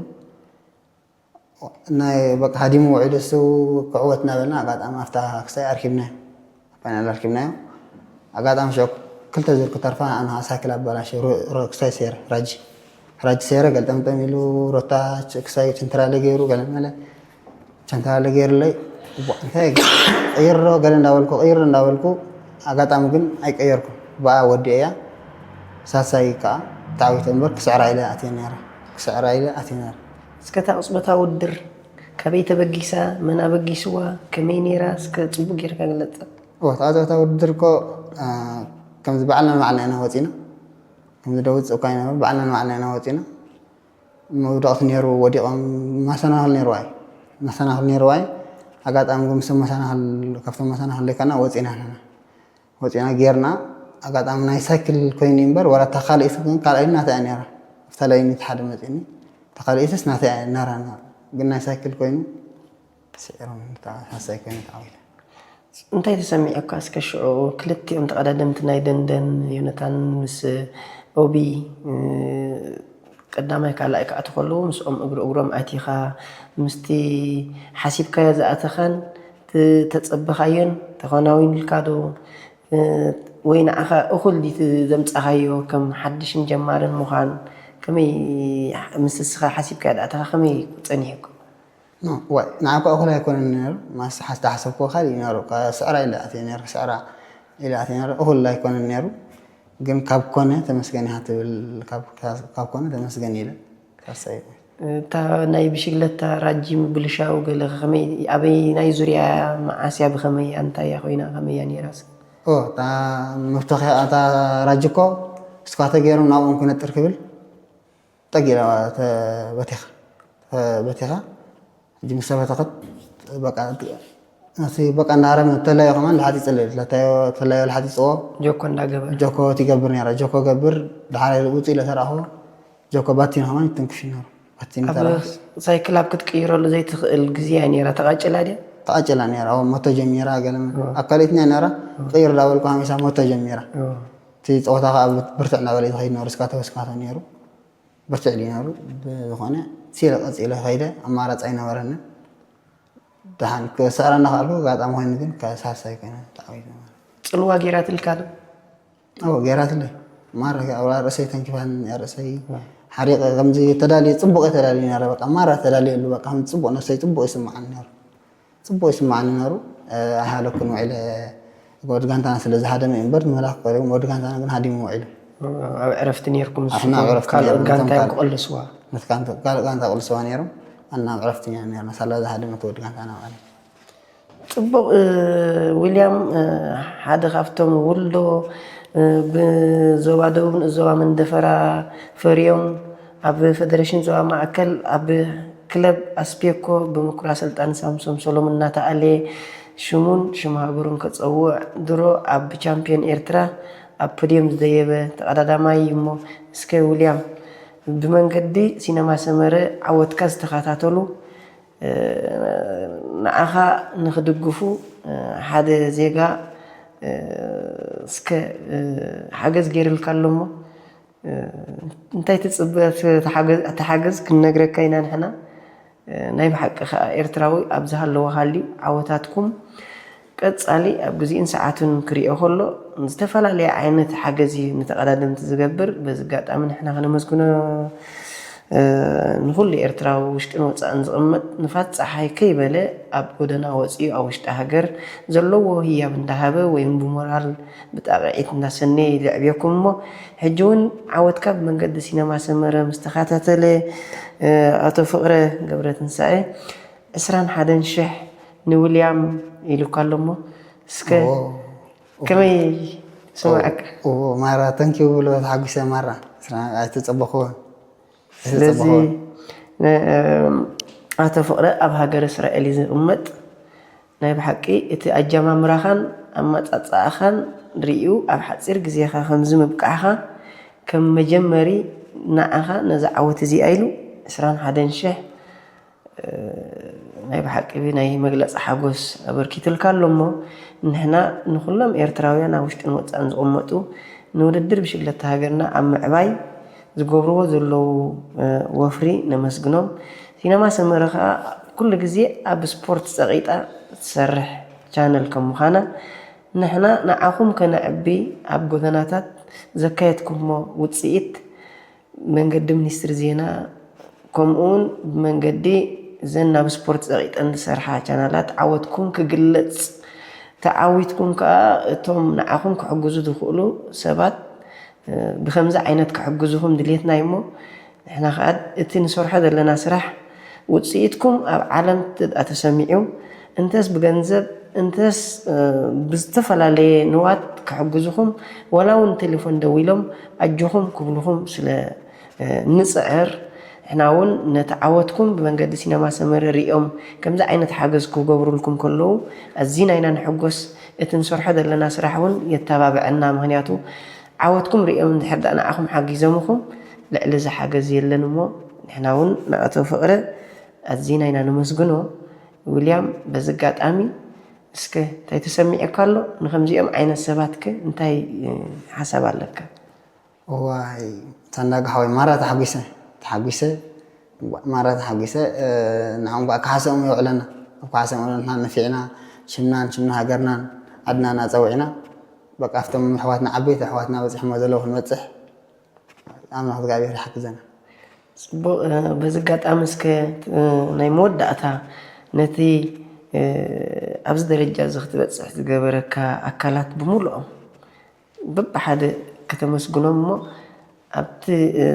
ናይ በቃ ሃዲሙ ውዒሉ፣ እሱ ክዕወት እናበልና ኣጋጣሚ ኣብታ ክሳይ ኣርኪብናዮ። ፋይናል ኣርኪብናዮ። ኣጋጣሚ ሽዑ ክልተ ዙር ክተርፋ ኣነ ሳይክል ኣባላሽ ክሳይ ሴረ ራጂ ራጂ ሴረ ገልጠምጠም ኢሉ፣ ሮታ ክሳይ ችንትራለ ገይሩ፣ ገለመለ ቻንታለ ገይሩለይ። እዋ፣ እንታይ ቀይሮ ገለ እንዳበልኩ፣ ቀይሮ እንዳበልኩ፣ ኣጋጣሚ ግን ኣይቀየርኩ። ብኣ ወዲኤያ። ሳሳይ ከዓ ተዓዊተ እምበር ክስዕራ ኢለ ኣትየ ነይረ። ክስዕራ ኢለ ኣትየ ነይረ። እስከ እታ ቅጽበታዊ ውድድር ካበይ ተበጊሳ፣ መን ኣበጊስዋ፣ ከመይ ነይራ፣ እስከ ጽቡቅ ጌርካ ግለጻ። እዋ፣ እታ ቅጽበታዊ ውድድር እኮ፣ አ፣ ከምዚ ባዕልና ንባዕልና ኢና ወጺና። ከምዚ ደውጽእ እኳ ይነበሩ፣ ባዕልና ንባዕልና ኢና ወጺና። መውደቕቲ ነይሩ፣ ወዲቖም፣ መሰናኽል ነይርዋ እዩ። መሰናኽል ነይርዋ እዩ። ኣጋጣሚ ግን ምስቶም መሰናኽል፣ ካብቶም መሰናኽል ደይኮና ወፂና ንሕና። ወፂና ጌርና፣ ኣጋጣሚ ናይ ሳይክል ኮይኑ እምበር፣ ዋላ እታ ካልኣይቲ ግን፣ ካልኣይቲ ናተይ እያ ነይራ። ኣብታ ላይኒት ሓደ መፂኒ፣ እታ ካልኣይትስ ናተይ እያ ነራ። ግን ናይ ሳይክል ኮይኑ፣ ስዒሮም፣ እታ ሳሳይ ኮይኑ ተዓዊተ። እንታይ ተሰሚዑካ እስከ ሽዑ? ክልቲኦም ተቐዳደምቲ ናይ ደንደን፣ ዮነታን ምስ ኦቢ፣ እ፣ ቀዳማይ ካልኣይ ክኣትዉ ከለዉ ምስኦም እግሪ እግሮም ኣቲኻ፣ ምስቲ ሓሲብካዮ ዝኣተኻን ት-፣ ተጸበኻዮን ተኸናዊኑልካ ዶ? እ፣ ወይ ንዓኻ እኹል ድዩ ዘምጻኻዮ ከም ሓድሽን ጀማርን ምዃን? ከመይ ምስ እስኻ ሓሲብካዮ ዝኣተኻ ከመይ ጸኒሑካ? ኖ፣ ዋይ፣ ንዓኳ እኹል ኣይኮነን ነይሩ። ማስ ሓስ-፣ ዝሓሰብክዎ ካልእ እዩ ነይሩ። ከ-፣ ስዕራ ኢለ ኣትየ ነይሩ፣ ስዕራ ኢለ ኣትየ ነይሩ። እኹል ኣይኮነን ነይሩ። ግን ካብ ኮነ ተመስገን ኢኻ ትብል፣ ካብ፣ ካብ፣ ካብ ኮነ ተመስገን ኢለ። ካሳይ። እታ ናይ ብሽግለታ ራጂ ምብልሻው ገለ ከመይ፣ ኣበይ ናይ ዙርያ መዓስያ ብኸመይ ኣንታያ ኮይና ከመይ እያ ነይራስ? ኦ፣ እታ መብተኺያ፣ እታ ራጂ እኮ ስኳተ ገይሮም ናብኦም ክነጥር ክብል ጠጊላ ተበቲኻ፣ ተበቲኻ። ሕጂ ምስ ተበተኸት በቃ፣ እቲ በቃ እንዳሃረመ ተላዮ ከማን ልሓፂ ፅለዩ፣ ተላዮ፣ ተላዮ ልሓፂ ፅዎ። ጆኮ እንዳገበረ። ጆኮ ትገብር ነይራ። ጆኮ ገብር፣ ድሓር ውፅ ኢለ ተረኣኽዎ። ጆኮ ባቲኒ ከማን ይትንክፍ ነይሩ። ባቲኒ ኣብ ተረኣኽ። ሳይክል ኣብ ክትቅይረሉ ዘይትኽእል ግዜ እያ ነይራ። ተቃጭላ ድያ? ተቃጭላ ነይራ። ኣብ ሞቶ ጀሚራ፣ ገለ እ። ኣብ ካልኦት እያ ነይራ። እ። ቅይር እንዳበልኩ ሃሚሳ ሞቶ ጀሚራ። እ። እቲ ፀወታ ከዓ ብርትዕ እናበለ እዩ ዝኸይድ ነይሩ። እስካቶ፣ እስካቶ ነይሩ። ብርትዕ ድዩ ነይሩ? ብዝኾነ፣ ሲለ ቀፂለ ኸይደ፣ ኣማራፂ ኣይነበረንን። ደሓን ክስዕራ እናኸኣልኩ፣ ኣጋጣሚ ኮይኑ ግን፣ ከ-፣ ሳልሳይ ኮይነ ተዓዊተ ማለት እዩ። ፅልዋ ገይራትልካ ዶ? ኣዎ፣ ገይራትለይ። ማራ፣ ኣብ ርእሰይ ተንኪፋን፣ ኣብ ርእሰይ ዋ። ሓሪቐ፣ ከምዚ ተዳልየ፣ ፅቡቕ እየ ተዳልየ ነይረ። በቃ፣ ማራ ተዳልየሉ፣ በቃ፣ ከምዚ ፅቡቕ፣ ነብሰይ ፅቡቕ ይስምዓኒ ነይሩ። ጽቡቕ ይስምዓኒ ነሩ። እ፣ ኣይሃለኩን ውዒለ፣ ወዲ ጋንታና ስለ ዝሃደመ እዩ እምበር፣ ንመላኽ ቀሪቡ፣ ወዲ ጋንታና ግን ሃዲሙ ውዒሉ። ኣብ ዕረፍቲ ነይርኩም ንስኹም? ኣሕና ኣብ ዕረፍቲ ካልኦት ነይርና፣ ጋንታ እቶም እዮም ካልኦት። ክቕልስዋ? ምስ ጋንታ፣ ካልእ ጋንታ ቅልስዋ ነይሮም፣ ኣና ኣብ ዕረፍቲ ኢና ነይርና። ሳላ ዝሃደመት ወዲ ጋንታና ማለት እዩ። ጽቡቕ፣ እ፣ ዊልያም፣ እ፣ ሓደ ካብቶም ውልዶ፣ እ፣ ብዞባ ደቡብ ንዞባ መንደፈራ ፈርዮም ኣብ ፈደረሽን ዞባ ማእከል ኣብ ክለብ ኣስፔኮ ብምኩር ኣሰልጣኒ ሳምሶም ሰሎሙን እናተኣለየ ሽሙን ሽም ሃገሩን ከጸውዕ ድሮ ኣብ ቻምፕዮን ኤርትራ ኣብ ፖድዮም ዝደየበ ተቐዳዳማይ እዩ እሞ፣ እስከ ዊልያም፣ ብመንገዲ ሲነማ ሰመረ ዓወትካ ዝተኸታተሉ፣ እ፣ ንዓኻ ንኽድግፉ፣ እ፣ ሓደ ዜጋ፣ እ፣ እስከ፣ እ፣ ሓገዝ ገይርልካ ኣሎ እሞ፣ እ፣ እንታይ ትጽበ? እቲ ሓገዝ፣ እቲ ሓገዝ ክንነግረካ ኢና ንሕና። እ፣ ናይ ብሓቂ ከኣ ኤርትራዊ ኣብ ዝሃለወ ሃልዩ ዓወታትኩም ቀጻሊ ኣብ ግዜኡን ሰዓቱን ክሪኦ ከሎ ዝተፈላለየ ዓይነት ሓገዝ እዩ ንተቐዳደምቲ ዝገብር። በዚ ኣጋጣሚ ንሕና ከነመስግኖ፣ እ፣ ንኹሉ ኤርትራዊ ውሽጥን ወጻእን ዝቕመጥ ንፋስ ጸሓይ ከይበለ ኣብ ጎደና ወጺኡ ኣብ ውሽጢ ሃገር ዘለዎ ህያብ እንዳሃበ ወይም ብሞራል ብጣቕዒት እናሰነየ ይልዕብየኩም እሞ፣ ሕጂ እውን ዓወትካ ብመንገዲ ሲነማ ሰመረ ምስ ተኸታተለ፣ እ፣ ኣቶ ፍቕረ ገብረትንሳኤ ዕስራን ሓደን ሽሕ ንዊልያም ኢሉካ ኣሎ እሞ፣ እስከ ኦ፣ ኦ። ከመይ ስምዓካ? ኦ፣ ኦ፣ ማራ፣ thank you ብሎ ተሓጒሰ ማራ። ስራ ኣይተጸበኽዎን። ስለዚ፣ ኣይተጸበኽዎን። ነ-፣ ኣቶ ፍቕረ ኣብ ሃገረ እስራኤል እዩ ዝቕመጥ። ናይ ብሓቂ እቲ ኣጀማምራኻን ኣመጻጽኣኻን ርእዩ ኣብ ሓጺር ግዜኻ ከምዚ ምብቃዕኻ ከም መጀመሪ ንዓኻ ነዚ ዓወት እዚኣ ኢሉ ዕስራን ሓደን ሽሕ ናይ ብሓቂ ናይ መግለጺ ሓጎስ ኣበርኪቱልካ ኣሎ እሞ፣ ንሕና ንኹሎም ኤርትራውያን ኣብ ውሽጥን ወጻእን ዝቕመጡ ንውድድር ብሽግለታ ሃገርና ኣብ ምዕባይ ዝገብርዎ ዘለዉ ወፍሪ ነመስግኖም። ሲነማ ሰመረ ከዓ ኩሉ ግዜ ኣብ ስፖርት ፀቒጣ ትሰርሕ ቻነል ከም ምዃና ንሕና ንዓኹም ከነዕቢ ኣብ ጎደናታት ዘካየድኩሞ ውፅኢት መንገዲ ሚኒስትሪ ዜና ከምኡ እውን ብመንገዲ እዘን ናብ ስፖርት ፀቒጠን ዝሰርሓ ቻናላት ዓወትኩም ክግለፅ ተዓዊትኩም ከዓ እቶም ንዓኹም ክሕግዙ ዝኽእሉ ሰባት ብከምዚ ዓይነት ክሕግዙኹም ድሌትና እሞ ንሕና ከዓ እቲ ንሰርሖ ዘለና ስራሕ ውፅኢትኩም ኣብ ዓለም ተሰሚዑ እንተስ ብገንዘብ እንተስ ብዝተፈላለየ ንዋት ክሕግዙኹም ዋላ እውን ቴሌፎን ደዊሎም ኣጆኹም ክብሉኹም ስለ ንፅዕር ንሕና እውን ነቲ ዓወትኩም ብመንገዲ ሲነማ ሰመረ ሪኦም ከምዚ ዓይነት ሓገዝ ክገብሩልኩም ከለዉ ኣዝና ኢና ንሕጎስ። እቲ ንሰርሖ ዘለና ስራሕ እውን የተባብዐና። ምክንያቱ ዓወትኩም ሪኦም እንድሕር ደኣ ንዓኹም ሓጊዞምኹም ልዕሊ እዚ ሓገዝ የለን እሞ ንሕና እውን ንኣቶ ፍቕረ ኣዝና ኢና ነመስግኖ። ዊልያም በዚ ኣጋጣሚ እስከ እንታይ ተሰሚዑካ ኣሎ? ንከምዚኦም ዓይነት ሰባትከ እንታይ ሓሳብ ኣለካ? እዋይ ታንዳጋ ሓወይ ማራ ተሓጒሰ ተሓጒሰ ማራ ተሓጒሰ ንዓም ጓ ካሕሰኦም የውዕለና ኣብ ካሕሰኦም የውዕለና ነፊዕና ሽምናን ሽምና ሃገርናን ዓድናን ኣፀዊዕና በቃ ኣብቶም ኣሕዋትና ዓበይቲ ኣሕዋትና በፂሖሞ ዘለዉ ክንበፅሕ ኣምላኽ እግዚኣብሔር ይሓግዘና። ፅቡቕ በዚ ኣጋጣሚ እስከ ናይ መወዳእታ ነቲ ኣብዚ ደረጃ እዚ ክትበፅሕ ዝገበረካ ኣካላት ብምሉኦም በብሓደ ከተመስግኖም እሞ ኣብቲ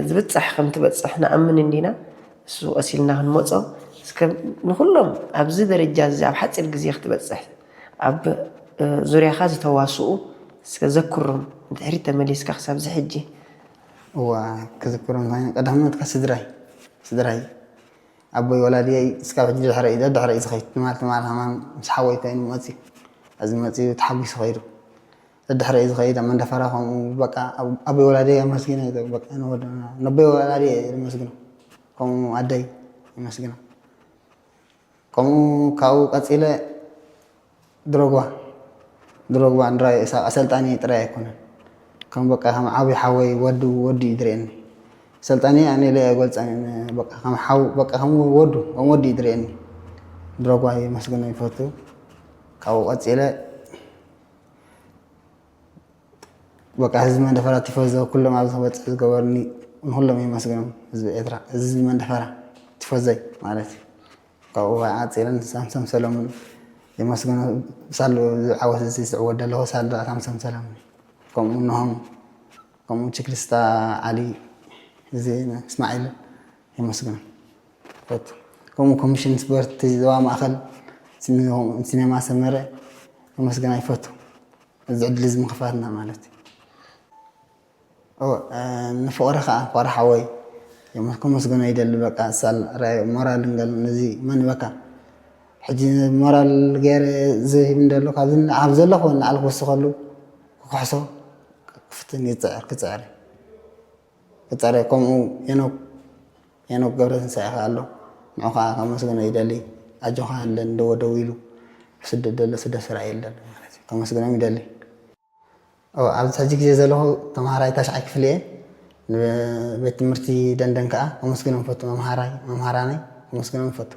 ዝብፃሕ ከም ትበፅሕ ንኣምን እንዲና እሱ ቀሲልና ክንመፆ እስከ ንኩሎም ኣብዚ ደረጃ እዚ ኣብ ሓፂር ግዜ ክትበፅሕ ኣብ ዙርያኻ ዝተዋስኡ እስከ ዘክሮም ንድሕሪት ተመሊስካ ክሳብ ዝሕጂ እዋ ክዝክሮም እንተኮይነ ቀዳምነትካ ስድራይ ስድራይ ኣቦይ ወላዲየይ እስካብ ሕጂ ድሕረይ ደድሕረይ ዝኸይድ ትማል ትማል ከማን ምስ ሓወይ ኮይኑ መፅዩ እዚ መፅዩ ተሓጒሱ ከይዱ ደድሕረይ ዝኸይድ ኣብ መንደፈራ ከምኡ በቃ ኣቦይ ወላዲየይ ኣመስጊነ ነቦይ ወላዲየ የመስግኖ ከምኡ ኣደይ የመስግኖ ከምኡ ካብኡ ቀፂለ ድሮግባ ድሮግባ ንራይ ኢሳቅ ኣሰልጣኒ ጥራይ ኣይኮነን ከም በቃ ከም ዓብይ ሓወይ ወዱ ወዱ እዩ ዝርእየኒ ኣሰልጣኒ ኣነ ኢለ ኣይገልፀን በቃ ከም ሓው በቃ ከም ወዱ ከም ወዱ እዩ ዝርእየኒ ድሮግባ የመስግኖ ይፈቱ ካብኡ ቀፂለ በቃ ህዝቢ መንደፈራ ቲፎዞ ኩሎም ኣብዚ ክበፅሕ ዝገበሩኒ ንኩሎም የመስግኖም ህዝቢ ኤርትራ ህዝቢ መንደፈራ ቲፎዘይ ማለት እዩ ካብኡ ዓፂለን ሳምሶም ሰለሙን የመስግኖ ሳሉ ዝዓወት እዚ ዝዕወት ዘለኹ ሳሉ ሳምሶም ሰለሙን ከምኡ ነሆም ከምኡ ችክልስታ ዓሊ እዚ እስማዒል የመስግኖ ይፈቱ ከምኡ ኮሚሽን ስፖርት ዞባ ማእኸል ሲኔማ ሰመረ የመስግና ይፈቱ እዚ ዕድል እዚ ምኽፋትና ማለት እዩ። ንፍቕሪ ከዓ ፍቕሪ ሓወይ ከመስግኖ ይደሊ በቃ ሳል ራይ ሞራል ንገል ነዚ መን በካ ሕጂ ሞራል ገይረ ዝህብ እንደሎ ካብ ዘለኹ ንዓል ክወስኸሉ ክክሕሶ ክፍትን ይፅዕር ክፅዕር ክፅዕር ከምኡ ሄኖክ ሄኖክ ገብረትንሳኤ ከኣ ኣሎ ንዑ ከኣ ከመስግኖ ይደሊ ኣጆኻ ኣለ እንደዎ ደው ኢሉ ስደት ዘሎ ስደት ስራ የለን ማለት እዩ ከመስግኖም ይደሊ ኣብዚ ሕጂ ግዜ ዘለኹ ተምሃራይ ታሽዓይ ክፍሊ እየ ንቤት ትምህርቲ ደንደን ከኣ ከመስግኖም ፈቱ መምሃራይ መምሃራነይ ከመስግኖም ፈቱ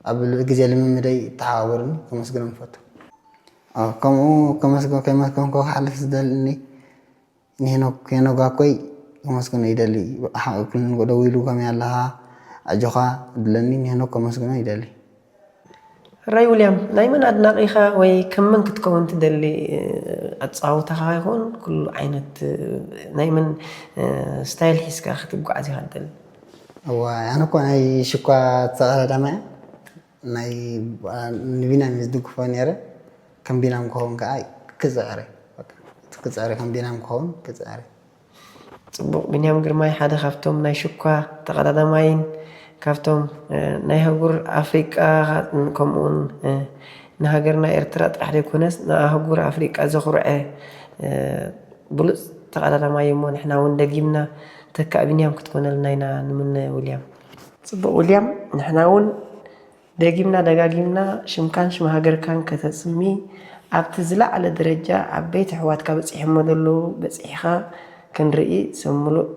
ኣብ ግዜ ልምምደይ ተሓባበሩኒ ከመስግኖም ፈቱ ከምኡ ከመስግኖ ከይመስገንኮ ክሓልፍ ዝደልኒ ንሄኖክ ሄኖክ ኣኮይ ከመስግኖ ይደሊ። ደው ኢሉ ከመይ ኣለኻ ኣጆኻ እድለኒ ንሄኖክ ከመስግኖ ይደሊ። ራይ ዊልያም ናይ መን ኣድናቒ ኢኻ ወይ ከም መን ክትከውን ትደሊ? ኣጻውታኻ ይኹን ኩሉ ዓይነት ናይ መን ስታይል ሒዝካ ክትጓዓዝ ኢኻ ትደሊ? እዋ ኣነ እኮ ናይ ሽኳ ተቐዳዳማያ ናይ ንቢናም ዝድግፎ ነይረ ከም ቢናም ክኸውን ከዓ ክፅዕር ክፅዕር ከም ቢናም ክኸውን ክፅዕር ፅቡቕ ቢንያም ግርማይ ሓደ ካብቶም ናይ ሽኳ ተቐዳዳማይን ካብቶም ናይ ኣህጉር ኣፍሪቃ ከምኡውን ንሃገርና ኤርትራ ጥራሕ ዘይኮነስ ንኣህጉር ኣፍሪቃ ዘኹርዐ ብሉፅ ተቐዳዳማይ እሞ ንሕና እውን ደጊምና ተካእ ቢንያም ክትኮነልና ኢና ንምነ ዊልያም። ፅቡቕ ዊልያም ንሕና እውን ደጊምና ደጋጊምና ሽምካን ሽም ሃገርካን ከተስሚ ኣብቲ ዝለዓለ ደረጃ ዓበይቲ ኣሕዋትካ በፂሖሞ ዘለዉ በፂሕኻ ክንርኢ ሰብ ምሉእ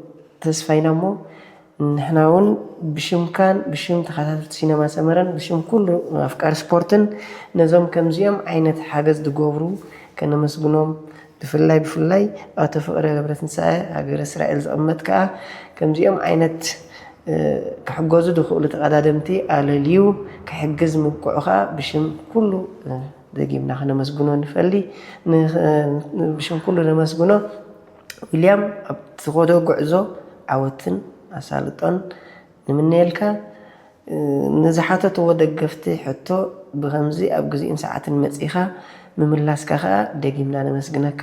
ተስፋ ኢና እሞ ንሕና እውን ብሽምካን ብሽም ተኸታተልቲ ሲነማ ሰመረን ብሽም ኩሉ ኣፍቃሪ ስፖርትን ነዞም ከምዚኦም ዓይነት ሓገዝ ዝገብሩ ከነመስግኖም፣ ብፍላይ ብፍላይ ኣቶ ፍቕረ ገብረትንሳኤ ሃገረ እስራኤል ዝቕመጥ ከዓ ከምዚኦም ዓይነት ክሕገዙ ዝኽእሉ ተቐዳደምቲ ኣለልዩ ክሕግዝ ምብቅዑ ከዓ ብሽም ኩሉ ደጊምና ክነመስግኖ ንፈሊ። ብሽም ኩሉ ነመስግኖ። ዊልያም፣ ኣብ ትኸዶ ጉዕዞ ዓወትን ኣሳልጦን ንምነየልካ። ንዝሓተትዎ ደገፍቲ ሕቶ ብኸምዚ ኣብ ግዜኡን ሰዓትን መጺኻ ምምላስካ ከኣ ደጊምና ነመስግነካ።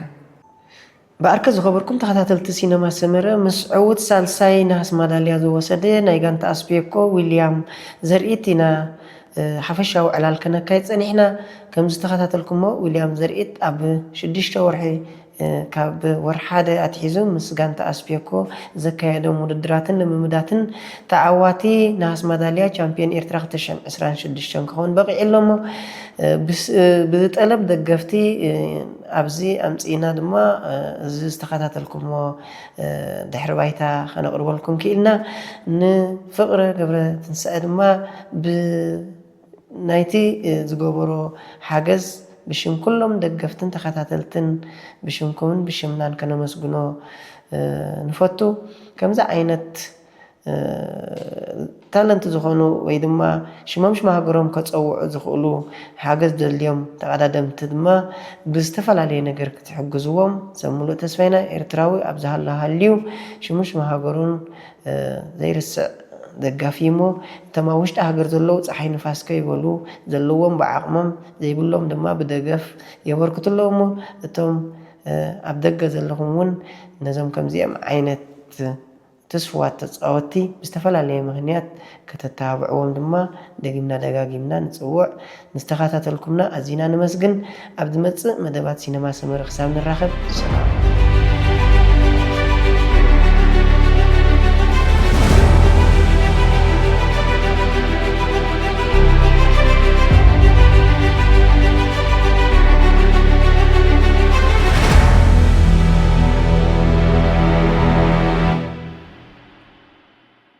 ብኣርከ ዝኸበርኩም ተኸታተልቲ ሲነማ ሰመረ፣ ምስ ዕዉት ሳልሳይ ነሃስ ማዳልያ ዝወሰደ ናይ ጋንታ ኣስፔኮ ዊልያም ዘርኢት ኢና ሓፈሻዊ ዕላል ከነካይድ ጸኒሕና። ከም ዝተኸታተልኩሞ ዊልያም ዘርኢት ኣብ ሽዱሽተ ወርሒ ካብ ወርሒ ሓደ ኣትሒዙ ምስ ጋንታ ኣስፔኮ ዘካየዶም ውድድራትን ልምምዳትን ተዓዋቲ ነሃስ ማዳልያ ቻምፒዮን ኤርትራ ክልተ ሽሕን ዕስራን ሽዱሽተን ክኸውን በቒዑ ኣሎ እሞ ብጠለብ ደገፍቲ ኣብዚ ኣምፅእና ድማ እዚ ዝተኸታተልኩሞ ድሕሪ ባይታ ከነቕርበልኩም ክኢልና። ንፍቕረ ገብረ ትንሳኤ ድማ ብ ናይቲ ዝገበሮ ሓገዝ ብሽም ኩሎም ደገፍትን ተኸታተልትን ብሽምኩምን ብሽምናን ከነመስግኖ ንፈቱ። ከምዚ ዓይነት ታለንት ዝኾኑ ወይ ድማ ሽሞም ሽም ሃገሮም ከፀውዑ ዝኽእሉ ሓገዝ ደልዮም ተቐዳደምቲ ድማ ብዝተፈላለየ ነገር ክትሕግዝዎም ሰብ ሙሉእ ተስፋይና። ኤርትራዊ ኣብ ዝሃሎ ሃልዩ ሽሙ ሽም ሃገሩን ዘይርስዕ ደጋፊ እሞ እቶም ኣብ ውሽጢ ሃገር ዘለዉ ፀሓይ ንፋስ ከይበሉ ዘለዎም ብዓቕሞም ዘይብሎም ድማ ብደገፍ የበርክቱ ኣለዉ እሞ እቶም ኣብ ደገ ዘለኹም እውን ነዞም ከምዚኦም ዓይነት ትስፉዋት ተፃወትቲ ብዝተፈላለየ ምኽንያት ከተተባብዕዎም ድማ ደጊምና ደጋጊምና ንፅውዕ። ንዝተኸታተልኩምና ኣዚና ነመስግን። ኣብ ዝመፅእ መደባት ሲነማ ሰመረ ክሳብ ንራኸብ ሰላም።